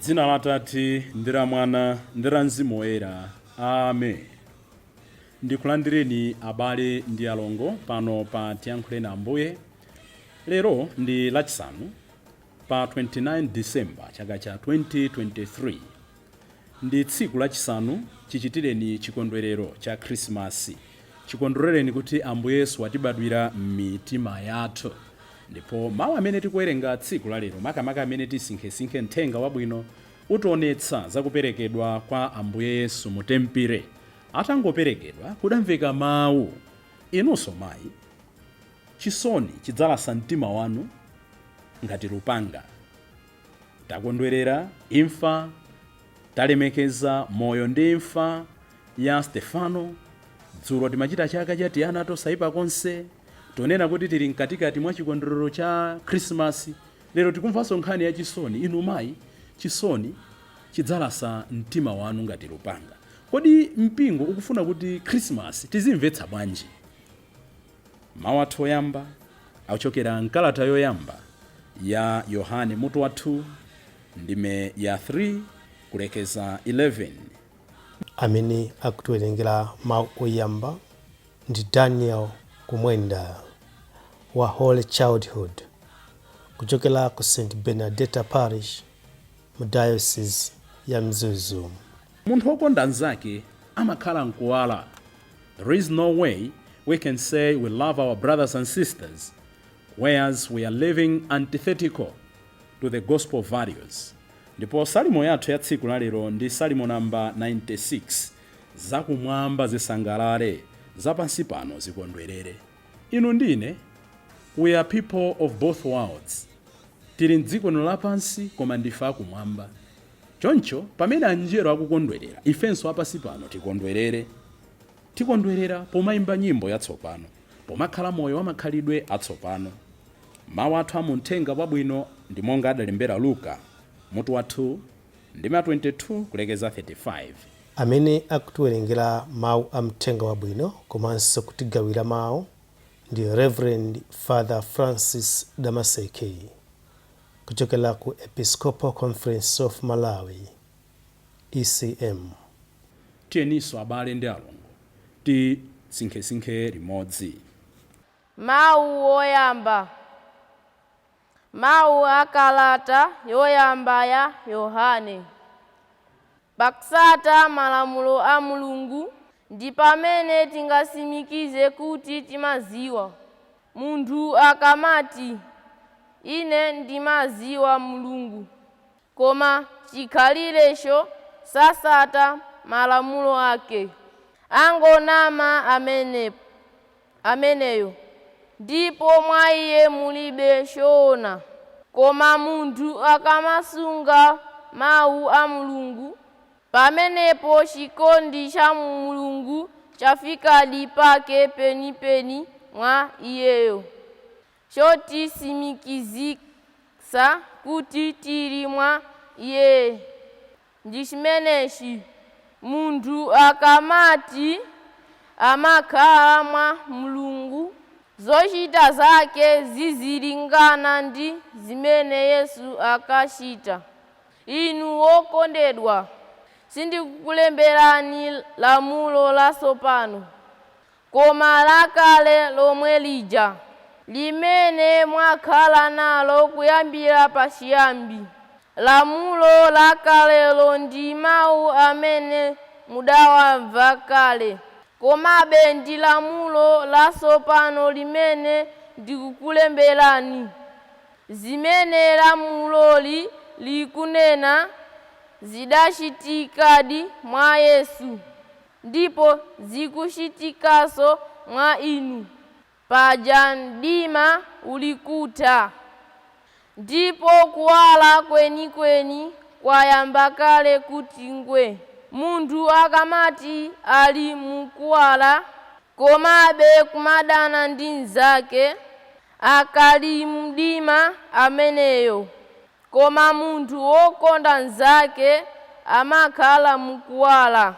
Dzina la Atate ndi la Mwana ndi la Mzimu Woyera. Amen. Ndikulandireni abale ndi alongo pano pa Tiyankhuleni Ambuye. Lero ndi Lachisanu pa 29 December chaka cha 2023. Ndi tsiku lachisanu chichitireni chikondwerero cha Khrisimasi. Chikondwerereni kuti Ambuye Yesu watibadwira m'mitima yathu. Ndipo mawu amene tikuwerenga tsiku la lero, makamaka amene tisinkhesinkhe mthenga wabwino, utionetsa za kuperekedwa kwa Ambuye Yesu mu tempile. Atangoperekedwa, kudamveka mawu. Inunso mayi, chisoni chidzalasa mtima wanu ngati lupanga. Takondwerera imfa, talemekeza moyo ndi imfa ya Stefano. Dzulo timachita chaka cha Tiana Tosaipa Konse, tonena kuti tili mkatikati mwa chikondwerero cha Khrisimasi. Lero tikumvanso nkhani ya chisoni. Inu mayi, chisoni chidzalasa mtima wanu ngati lupanga. Kodi mpingo ukufuna kuti Khrisimasi tizimvetsa bwanji? Mawu athu oyamba akuchokera mkalata yoyamba ya Yohane mutu wa 2 ndime ya 3 kulekeza 11. Amene akutiwerengera mawu oyamba ndi Daniel Kumwenda wa Holy Childhood kuchokera ku St Bernadetta Parish mu Diocese ya Mzuzu. Munthu wokonda anzake amakhala mkuwala. There is no way we can say we love our brothers and sisters whereas we are living antithetical to the gospel values. Ndipo salimo yathu ya tsiku lalero ndi salimo namba 96: "Zakumwamba zisangalale, zapansi pano zikondwerere." Inu ndine, we are people of both worlds. Tili mdziko lino lapansi koma ndife akumwamba. Choncho pamene anjelo akukondwerera, ifenso apansi pano tikondwerere. Tikondwerera pomayimba nyimbo yatsopano, pomakhala moyo wa makhalidwe atsopano. Mawu athu amuthenga wabwino ndi monga adalembera Luka mutu wa 2 ndime 22 kulekeza 35. Amene akutiwerengera mawu a mthenga wabwino komanso kutigawira mawu ndi Reverend Father Francis Damaseke kuchokera ku Episcopal Conference of Malawi, ECM. Tiyeninso abale ndi alongo tisinkhesinkhe limodzi. Mawu oyamba, mawu a kalata yoyamba ya Yohane. Pakusata malamulo a Mulungu ndi pamene tingasimikize kuti timaziwa. Munthu akamati, "Ine ndimaziwa Mulungu," koma chikhalirecho sasata malamulo ake, angonama ameneyo, ndipo mwa iye mulibe choona. Koma munthu akamasunga mawu a Mulungu, pamenepo chikondi cha Mulungu chafikadi pake penipeni mwa iyeyo. Chotisimikizisa kuti tili mwa iye ndi chimenechi: munthu akamati amakhala mwa Mulungu, zochita zake zizilingana ndi zimene Yesu akachita. Inu wokondedwa, sindikukulemberani lamulo latsopano, koma lakale lomwe lija limene mwakhala nalo kuyambira pachiyambi. Lamulo lakalelo ndi mawu amene mudawamva kale. Komabe ndi lamulo latsopano limene ndikukulemberani. Zimene lamuloli likunena zidachitikadi mwa Yesu, ndipo zikuchitikanso mwa inu. Paja mdima ulikutha, ndipo kuwala kwenikweni kwayamba kale kuti ngwe. Munthu akamati ali mukuwala, komabe kumadana ndi mnzake, akali mdima ameneyo. Koma munthu wokonda mnzake amakhala mukuwala,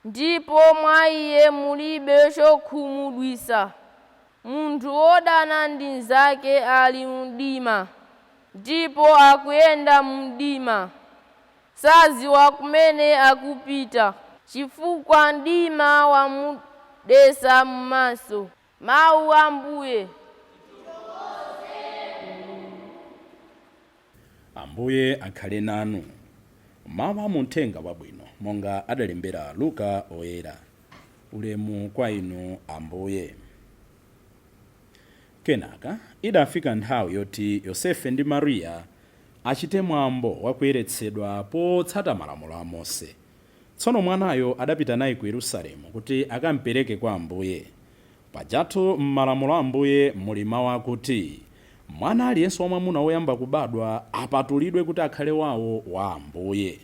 ndipo mwa iye mulibe chokhumudwitsa. Munthu wodana ndi mnzake ali mdima, ndipo akuyenda mdima. Saziwa kumene akupita, chifukwa mdima wamudetsa m'maso. Mawu a Ambuye. Ambuye akhale nanu. Mawu a muthenga wabwino monga adalembera Luka Oyera. Ulemu kwa inu, Ambuye. Kenaka idafika nthawi yoti Yosefe ndi Mariya achite mwambo wakuyeretsedwa potsata malamulo a Mose. Tsono mwanayo adapita naye ku Yerusalemu kuti akampereke kwa Ambuye. Pajatu m'malamulo a Ambuye muli mawu akuti mwana aliyense wamwamuna woyamba kubadwa apatulidwe kuti akhale wawo wa Ambuye.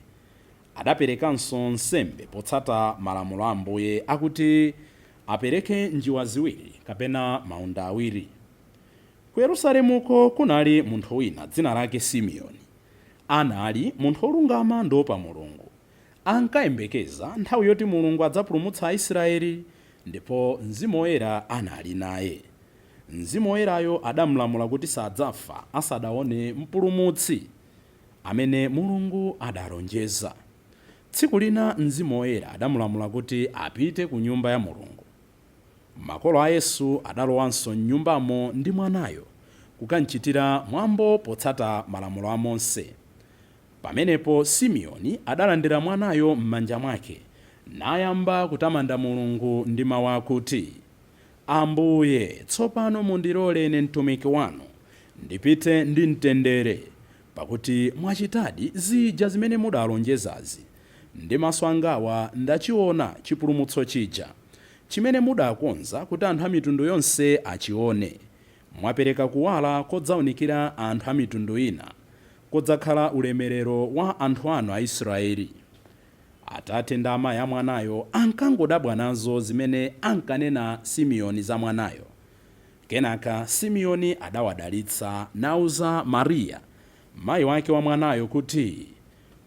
Adaperekanso nsembe potsata malamulo a Ambuye akuti apereke njiwa ziwiri kapena maunda awiri. Ku Yerusalemuko kunali munthu wina dzina lake Simeoni. Anali munthu wolungama ndi wopa Mulungu. Ankayembekeza nthawi yoti Mulungu adzapulumutsa Aisraeli, ndipo Mzimu Woyera anali naye. Mzimu Woyerayo adamulamula kuti sadzafa asadaone Mpulumutsi amene Mulungu adalonjeza. Tsiku lina Mzimu Woyera adamulamula kuti apite ku Nyumba ya Mulungu. Makolo a Yesu adalowanso m'nyumbamo ndi mwanayo, kukamchitira mwambo potsata malamulo a Mose. Pamenepo Simeoni adalandira mwanayo m'manja mwake, nayamba kutamanda Mulungu ndi mawu akuti, Ambuye, tsopano mundilole ine mtumiki wanu ndipite ndi mtendere, pakuti mwachitadi zija zimene mudalonjezazi. Ndi maso angawa ndachiona chipulumutso chija, chimene mudakonza kuti anthu a mitundu yonse achione. Mwapereka kuwala kodzaunikira anthu a mitundu ina, kodzakhala ulemerero wa anthu anu Aisraeli. Atate ndi amayi a mwanayo ankangodabwa nazo zimene ankanena Simeoni za mwanayo. Kenaka Simeoni adawadalitsa nauza Mariya, mayi wake wa mwanayo kuti,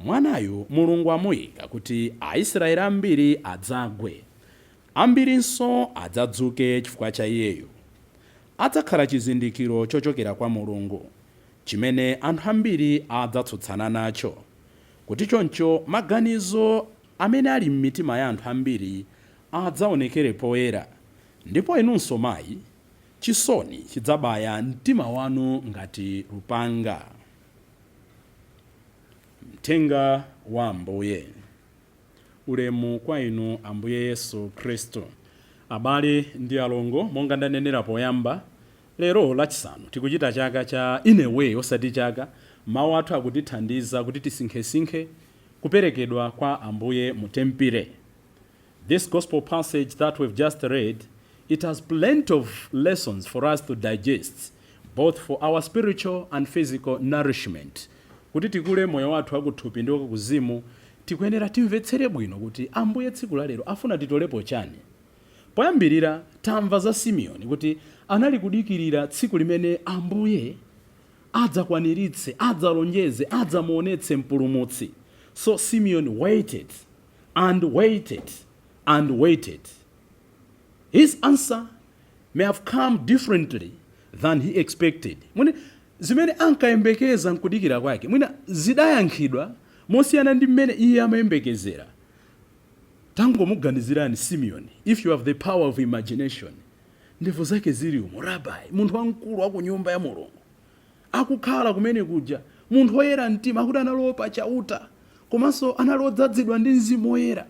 Mwanayu Mulungu amuyika kuti Aisraeli ambiri adzagwe, ambirinso adzadzuke chifukwa cha iyeyu. Adzakhala chizindikiro chochokera kwa Mulungu, chimene anthu ambiri adzatsutsana nacho, kuti choncho maganizo amene ali m'mitima ya anthu ambiri adzaonekere poyera. Ndipo inunso mayi, chisoni chidzabaya mtima wanu ngati lupanga. Mthenga wa Ambuye. Ulemu kwa inu, Ambuye Yesu Khristu. Abale ndi alongo, monga ndanenera poyamba, lero Lachisanu tikuchita chaka cha, in a way osati chaka, mawu athu akutithandiza kuti tisinkhesinkhe kuperekedwa kwa Ambuye mu tempile. This gospel passage that we've just read, it has plenty of lessons for us to digest, both for our spiritual and physical nourishment. Kuti tikule moyo wathu wakuthupi ndi wakuzimu, tikuyenera timvetsere bwino kuti Ambuye tsiku la lero afuna titolepo chani. Poyambirira tamva za Simeoni kuti anali kudikirira tsiku limene Ambuye adzakwaniritse, adzalonjeze, adzamuonetse Mpulumutsi. So Simeon waited and waited and waited. His answer may have come differently than he expected. Mwina zimene ankayembekeza nkudikira kwake, mwina zidayankhidwa mosiyana ndi mmene iye amayembekezera. Tangomuganizirani Simeon, if you have the power of imagination, ndevu zake zili umo, rabbi, munthu wamkulu wa ku nyumba ya Mulungu, akukhala kumene kuja, munthu woyera mtima, akuti analopa Chauta, komanso anali odzazidwa ndi Mzimu Woyera.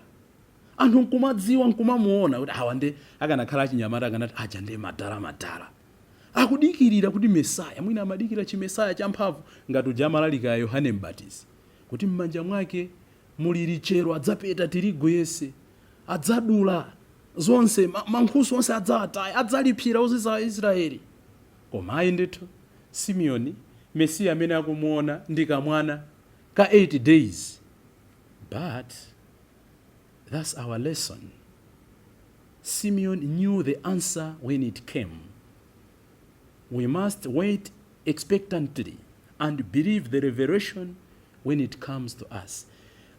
Anthu nkumadziwa, nkumamuona kuti awa nde akanakhala achinyamata akanati aja nde madala madala. Akudikirira kuti Mesaya, mwina amadikira chimesaya champhamvu ngati uja amalalika Yohane Mbatizi, kuti m'manja mwake muli lichero, adzapeta tirigu yense, adzadula zonse, mankhusu onse adzawataya, adzalipsira ozunza Aisraeli. Koma ayi ndithu, Simeoni, Mesiya amene akumuona ndi kamwana ka 8 days. But that's our lesson. Simeon knew the answer when it came. We must wait expectantly and believe the revelation when it comes to us.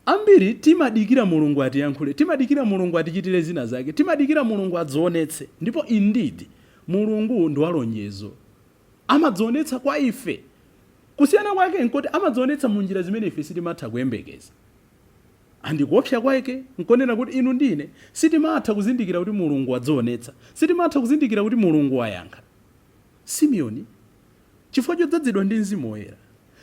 Ambiri timadikira Mulungu atiyankhule, timadikira Mulungu atichitire zina zake, timadikira Mulungu adzionetse. Ndipo indeed, Mulungu ndi walonjezo. Amadzionetsa kwa ife. Kusiyana kwake nkoti amadzionetsa mu njira zimene ife sitimatha kuyembekeza. Andikuopsa kwake nkonena kuti inu ndine sitimatha kuzindikira kuti Mulungu wadzionetsa, sitimatha kuzindikira kuti Mulungu wayankha. Simeoni, chifukwa chodzazidwa ndi Mzimu Woyera,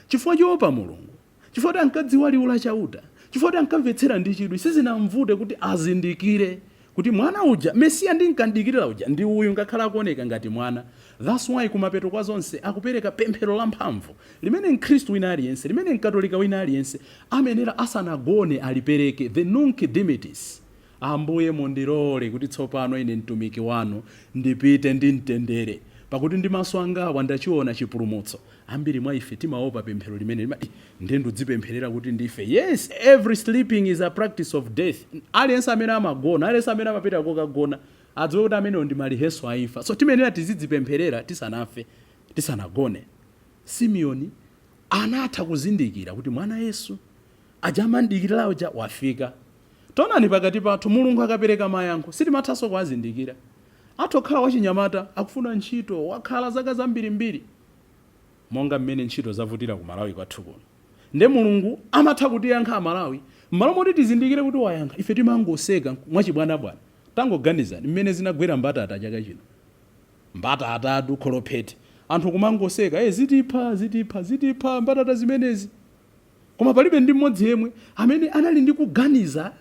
chifukwa choopa Mulungu, chifukwa kuti ankadziwa liwu la Chauta, chifukwa kuti ankamvetsera ndi chidwi, sizinamvute kuti azindikire kuti mwana uja, Mesiya ndinkandikirira uja, ndi uyu, ngakhale akuoneka ngati mwana. That's why kumapeto kwa zonse akupereka pemphero la mphamvu limene Mkhristu wina aliyense, limene Mkatolika wina aliyense amenera asanagone alipereke, the Nunc Dimittis: "Ambuye, mundilole kuti tsopano ine mtumiki wanu ndipite ndi mtendere, pakuti ndi maso angawa ndachiona chipulumutso." Ambiri mwa ife timaopa pemphero limene limati ndiye ndudzipempherera kuti ndife. Yes, every sleeping is a practice of death. Aliyense amene amagona, aliyense amene amapita kokagona, adziwe kuti amenewo ndi maliheso a imfa. So timenera tizidzipempherera tisanafe, tisanagone. Simeoni anatha kuzindikira kuti mwana Yesu aja amandikirira uja wafika. Taonani, pakati pathu Mulungu akapereka mayankho sitimathanso kuwazindikira. Atokhala wachinyamata akufuna ntchito, wakhala zaka zambirimbiri, monga mmene ntchito zavutira ku Malawi kwathu kuno. Nde Mulungu amatha kutiyankha Amalawi, m'malo moti tizindikire kuti wayankha, ife timangoseka mwachibwanabwana. Tangoganizani mmene zinagwera mbatata chaka chino, mbatata, kholophete, anthu kumangoseka, "E, zitipha, zitipha, zitipha mbatata zimenezi." Koma palibe ndi mmodzi yemwe amene anali ndi kuganiza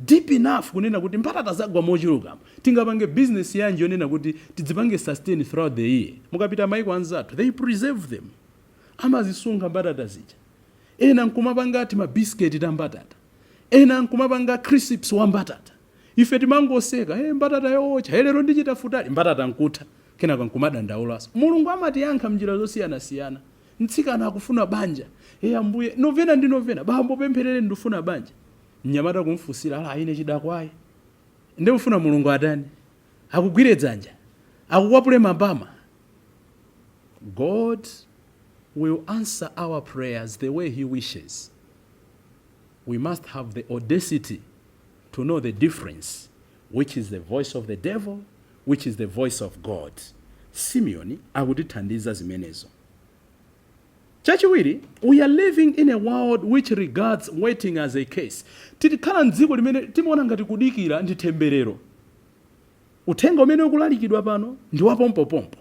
deep enough kunena kuti mbatata zagwa mochulukamo, tingapange business yanji yonena kuti tidzipange sustain throughout the year? Mukapita maiko anzathu, they preserve them, amazisunga mbatata zija. Ena nkumapanga timabisiketi ta mbatata, ena nkumapanga crisps wa mbatata. Ife timangoseka, "Hey, mbatata yootcha, hey, lero ndichita futali." Mbatata nkutha, kenaka nkumadandaulaso. Mulungu amatiyankha mnjira zosiyanasiyana. Mtsikana akufuna banja, "Hey, Ambuye, novena ndi novena, bambo pempherere, ndifuna banja." Mnyamata kumfusira, "Ala, ine chidakwayi." Ndimufuna Mulungu atani? Akugwire dzanja, akukwapule mapama? God will answer our prayers the way He wishes. We must have the audacity to know the difference, which is the voice of the devil, which is the voice of God. Simeoni akutithandiza zimenezo. Chachiwiri, we are living in a world which regards waiting as a curse. Tikhala mdziko limene timaona ngati kudikira ndi temberero. Uthenga umene ukulalikidwa pano ndi wapompopompo,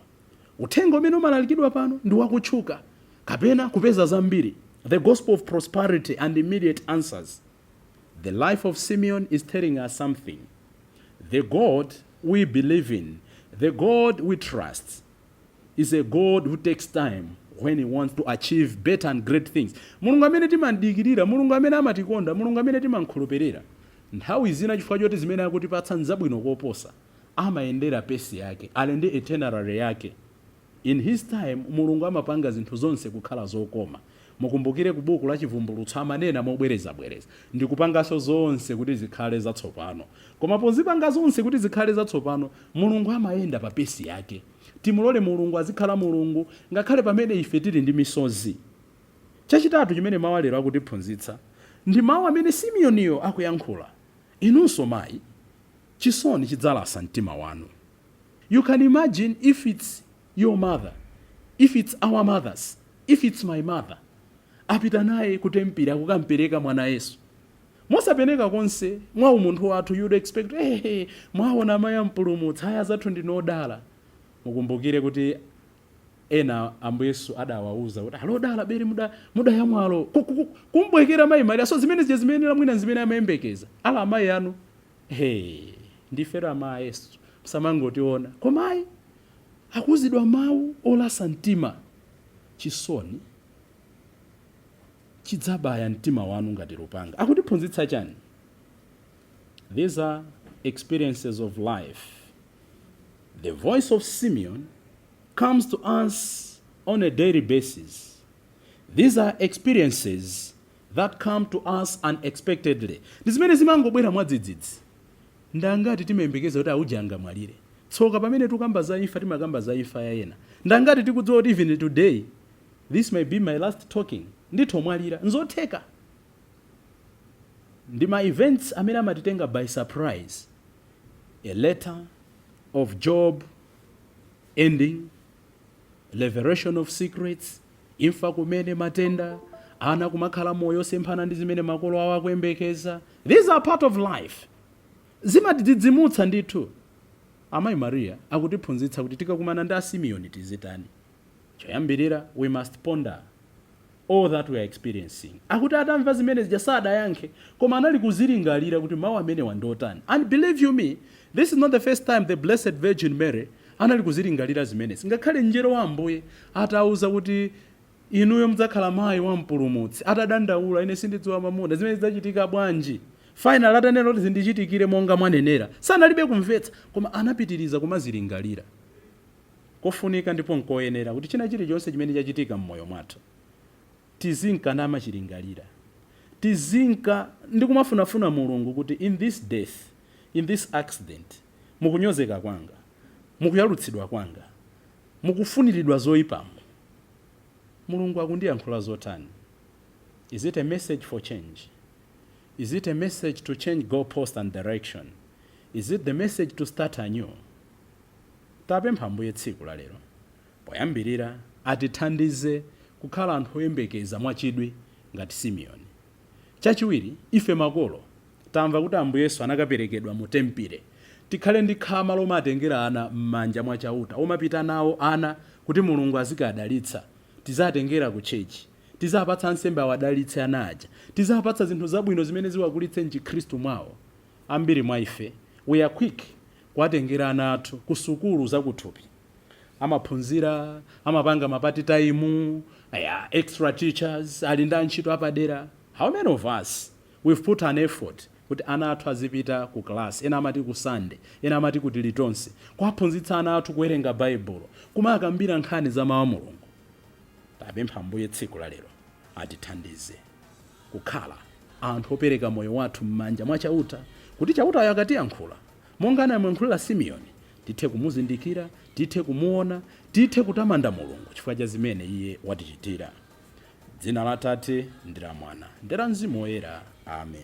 uthenga umene umalalikidwa pano ndi wakutchuka kapena kupeza zambiri, the gospel of prosperity and immediate answers. The life of Simeon is telling us something. The God we believe in, the God we trust, is a God who takes time when He wants to achieve better and great things. Mulungu amene timadikirira, Mulungu amene amatikonda, Mulungu amene timankhulupirira, nthawi zina chifukwa choti zimene akutipatsa nzabwino koposa, amayendera pace yake, ali ndi itinerary yake. In His time Mulungu amapanga zinthu zonse kukhala zokoma. Mukumbukire ku buku la Chivumbulutso amanena mobwerezabwereza, "Ndikupanganso zonse kuti zikhale zatsopano." Koma pozipanga zonse kuti zikhale zatsopano, Mulungu amayenda pa pace yake. Timulole Mulungu azikhala Mulungu ngakhale pamene ife tili ndi misozi. Chachitatu chimene mawu alero akutiphunzitsa ndi mawu amene Simeoniyo akuyankhula: inunso mayi, chisoni chidzalasa mtima wanu. You can imagine if it's your mother, if it's our mothers, if it's my mother, apita naye kutempira kukampereka mwana Yesu. Mosapeneka konse, mwa umunthu wathu you'd expect, "Hey, mwaona amayi ampulumutsa, aya zathu ndinodala." Mukumbukire kuti ena Ambuye Yesu adawauza kuti alodala bere mudayamwalo, kumbwekera mayi Mariya. So zimene zija zimene mwina zimene amayembekeza ala amayi anu, "Hey, ndifero amayi Yesu, musamangotiona." Koma ayi, akuuzidwa mawu olasa mtima: "Chisoni chidzabaya mtima wanu ngati lupanga." Akutiphunzitsa chani? These are experiences of life. The voice of Simeon comes to us on a daily basis. These are experiences that come to us unexpectedly. Ndi zimene zimangobwera mwadzidzidzi. Ndangati timayembekeza kuti auja angamwalire? Tsoka, pamene tikamba za imfa, timakamba za imfa ya ena. Ndangati tikudziwa kuti even today this may be my last talking? Ndithu mwalira, nzotheka. Ndi ma events amene amatitenga by surprise: a letter of job ending, revelation of secrets, imfa kumene, matenda, Ana kumakhala moyo osemphana ndi zimene makolo awo akuyembekeza. These are part of life. Zimatidzidzimutsa ndithu. Amayi Maria akutiphunzitsa kuti tikakumana ndi a Simeoni tizitani. Choyambirira, we must ponder all that we are experiencing. Akuti atamva zimene zija sadayankhe, koma anali kuzilingalira kuti mawu amenewa ndi otani. And believe you me, this is not the first time the Blessed Virgin Mary anali kuzilingalira zimenezi. Ngakhale mngelo wa Ambuye atauza kuti inuyo mudzakhala mayi wa Mpulumutsi, atadandaula, "Ine sindidziwa mwamuna, zimene zidzachitika bwanji?" Finally atanena kuti, "Zindichitikire monga mwanenera," sanalibe kumvetsa, koma anapitiriza kumazilingalira. Kofunika ndipo nkoyenera kuti china chilichonse chimene chachitika m'moyo mwathu tizinka namachilingalira, tizinka ndi kumafunafuna Mulungu kuti in this death, in this accident, mukunyozeka kwanga, mukuyalutsidwa kwanga, mukufuniridwa zoyipamo, Mulungu akundiyankhula zotani? Is it a message for change? Is it a message to change goalpost and direction? Is it the message to start anew? Tapempha Ambuye tsiku la lero poyambirira atithandize kukhala anthu oyembekeza mwachidwi ngati Simeoni. Chachiwiri, ife makolo, tamva kuti Ambuye Yesu anakaperekedwa mu tempile. Tikhale ndi khama lomatengera ana m'manja mwa Chauta, omapita nawo ana kuti Mulungu azikadalitsa. Tizatengera ku church, tizapatsa ansembe awadalitse ana aja, tizapatsa zinthu zabwino zimene ziwakulitse mchikhristu mwawo. Ambiri mwa ife, we are quick kuwatengera ana athu ku sukulu zakuthupi. Amaphunzira, amapanga ma part time, aya, extra teachers, ali ndi antchito apadera. How many of us, we've put an effort kuti ana athu azipita ku class, ena amati ku Sunday, ena amati kuti litonse, kuwaphunzitsa ana athu kuwerenga Baibulo, kumakambira nkhani za mawu a Mulungu? Tapempha Ambuye tsiku la lero atithandize kukhala anthu opereka moyo wathu m'manja mwa Chauta, kuti Chautayo akatiyankhula monga anamuyankhulira Simeoni, tithe kumuzindikira, tithe kumuona, tithe kutamanda Mulungu chifukwa cha zimene iye watichitira. Dzina la Tate ndi la Mwana ndi la Mzimu Woyera. Amen.